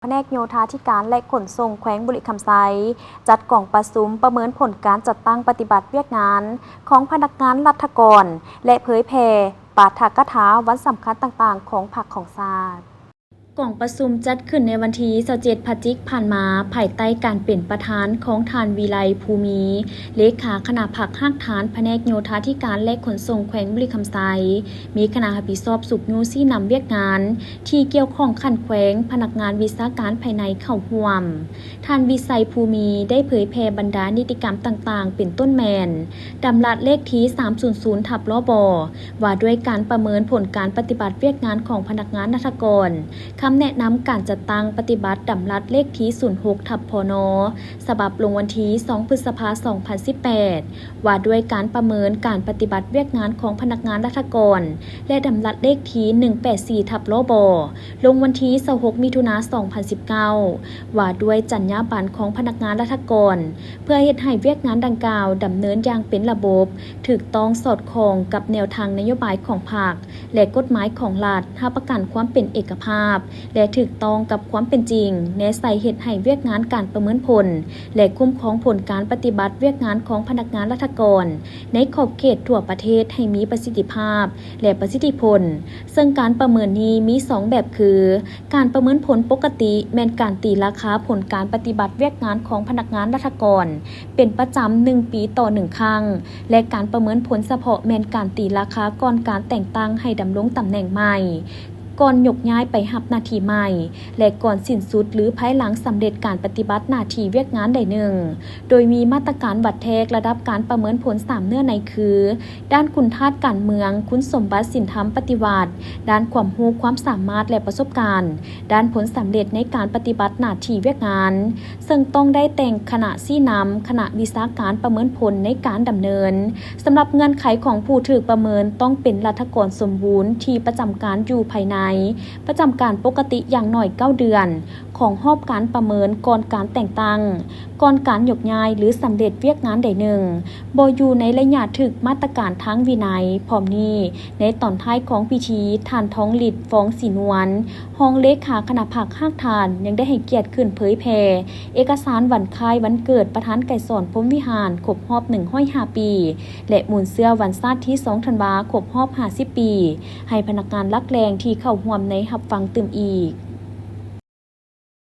ພະແນກໂຍທາທິການ ແລະ ຂົນສົ່ງແຂວງບໍລິຄຳໄຊ ຈັດກອງປະຊຸມປະເມີນຜົນການຈັດຕັ້ງປະຕິບັດວຽກງານຂອງພະນັກງານລັດຖະກອນ ແລະ ເຜີຍແຜ່ປາຖະກະຖາວັນສຳຄັນຕ່າງໆຂອງພັກຂອງຊາດ. ກອງປະຊຸມຈັດຂຶ້ນໃນວັນທີຊາວເຈັດພະຈິກຜ່ານມາ, ພາຍໃຕ້ການເປັນປະທານຂອງທ່ານ ວິໄລ ພູມີ ເລຂາຄະນະພັກຮາກຖານ ພະແນກໂຍທາທິການ ແລະ ຂົນສົ່ງແຂວງບໍລິຄຳໄຊ, ມີຄະນະຮັບຜິດຊອບຊຸກຍູ້ຊີ້ນຳວຽກງານທີ່ກ່ຽວຂ້ອງຂັ້ນແຂວງ, ພະນັກງານວິຊາການພາຍໃນເຂົ້າຮ່ວມ. ທ່ານ ວິໄລ ພູມີ ໄດ້ເຜີຍແຜ່ບັນດານິຕິກຳຕ່າງໆ ເປັນຕົ້ນແມ່ນ ດຳລັດເລກທີສາມສູນສູນທັບ ລບ ວ່າດ້ວຍການປະເມີນຜົນການປະຕິບັດວຽກງານຂອງພະນັກງານລັດຖະກອນ, ຄຳແນະນຳການຈັດຕັ້ງປະຕິບັດດຳລັດເລກທີສູນຫົກທັບ ພນ ສະບັບລົງວັນທີສອງ ພຶດສະພາ ສອງພັນສິບແປດ ວ່າດ້ວຍການປະເມີນການປະຕິບັດວຽກງານຂອງພະນັກງານລັດຖະກອນ ແລະ ດຳລັດເລກທີໜຶ່ງແປດສີ່ທັບ ລບ ລົງວັນທີຊາວຫົກ ມິຖຸນາ ສອງພັນສິບເກົ້າ ວ່າດ້ວຍຈັນຍາບັນຂອງພະນັກງານລັດຖະກອນ ເພື່ອເຮັດໃຫ້ວຽກງານດັ່ງກ່າວດຳເນີນຢ່າງເປັນລະບົບ, ຖືກຕ້ອງສອດຄ່ອງກັບແນວທາງນະໂຍບາຍຂອງພັກ ແລະ ກົດໝາຍຂອງລັດ, ຮັບປະກັນຄວາມເປັນເອກະພາບ ແລະ ຖືກຕ້ອງກັບຄວາມເປັນຈິງ, ແນໃສ່ເຮັດໃຫ້ວຽກງານການປະເມີນຜົນ ແລະ ຄຸ້ມຄອງຜົນການປະຕິບັດວຽກງານຂອງພະນັກງານລັດຖະກອນໃນຂອບເຂດທົ່ວປະເທດໃຫ້ມີປະສິດທິພາບ ແລະ ປະສິດທິຜົນ, ເຊິ່ງການປະເມີນນີ້ມີສອງແບບຄື ການປະເມີນຜົນປົກກະຕິແມ່ນການຕີລາຄາຜົນການປະຕິບັດວຽກງານຂອງພະນັກງານລັດຖະກອນເປັນປະຈຳໜຶ່ງປີຕໍ່ໜຶ່ງຄັ້ງ ແລະ ການປະເມີນຜົນສະເພາະແມ່ນການຕີລາຄາກ່ອນການແຕ່ງຕັ້ງໃຫ້ດຳລົງຕຳແໜ່ງໃໝ່, ກ່ອນຍົກຍ້າຍໄປຮັບໜ້າທີ່ໃໝ່ ແລະ ກ່ອນສິ້ນສຸດ ຫຼື ພາຍຫຼັງສຳເລັດການປະຕິບັດໜ້າທີ່ວຽກງານໃດໜຶ່ງ, ໂດຍມີມາດຕະການວັດແທກລະດັບການປະເມີນຜົນສາມເນື້ອໃນຄື ດ້ານຄຸນທາດການເມືອງ, ຄຸນສົມບັດສິນທຳປະຕິວັດ, ດ້ານຄວາມຮູ້ຄວາມສາມາດ ແລະ ປະສົບການ, ດ້ານຜົນສຳເລັດໃນການປະຕິບັດໜ້າທີ່ວຽກງານ, ເຊິ່ງຕ້ອງໄດ້ແຕ່ງຄະນະຊີ້ນຳ, ຄະນະວິຊາການປະເມີນຜົນໃນການດຳເນີນ. ສຳລັບເງື່ອນໄຂຂອງຜູ້ຖືກປະເມີນຕ້ອງເປັນລັດຖະກອນສົມບູນທີ່ປະຈຳການຢູ່ພາຍໃນ ປະຈຳການປົກກະຕິຢ່າງໜ້ອຍເກົ້າເດືອນ ຂອງຮອບການປະເມີນກ່ອນການແຕ່ງຕັ້ງ, ກ່ອນການຍົກຍ້າຍ ຫຼື ສຳເລັດວຽກງານໃດໜຶ່ງ, ບໍ່ຢູ່ໃນໄລຍະຖືກມາດຕະການທາງວິໄນ. ພ້ອມນີ້, ໃນຕອນທ້າຍຂອງພິທີ, ທ່ານ ທອງລິດ ຟອງສີນວນ ຮອງເລຂາຄະນະພັກຮາກຖານ ຍັງໄດ້ໃຫ້ກຽດຂຶ້ນເຜີຍແຜ່ເອກະສານວັນຄ້າຍວັນເກີດປະທານໄກສອນ ພົມວິຫານ ຄົບຮອບໜຶ່ງຮ້ອຍຫ້າປີ ແລະ ມູນເຊື້ອວັນຊາດທີສອງທັນວາ ຄົບຮອບຫ້າສິບປີ ໃຫ້ພະນັກງານຫຼັກແຫຼ່ງທີ່ເຂົ້າຮ່ວມໃນຮັບຟັງຕື່ມອີກ.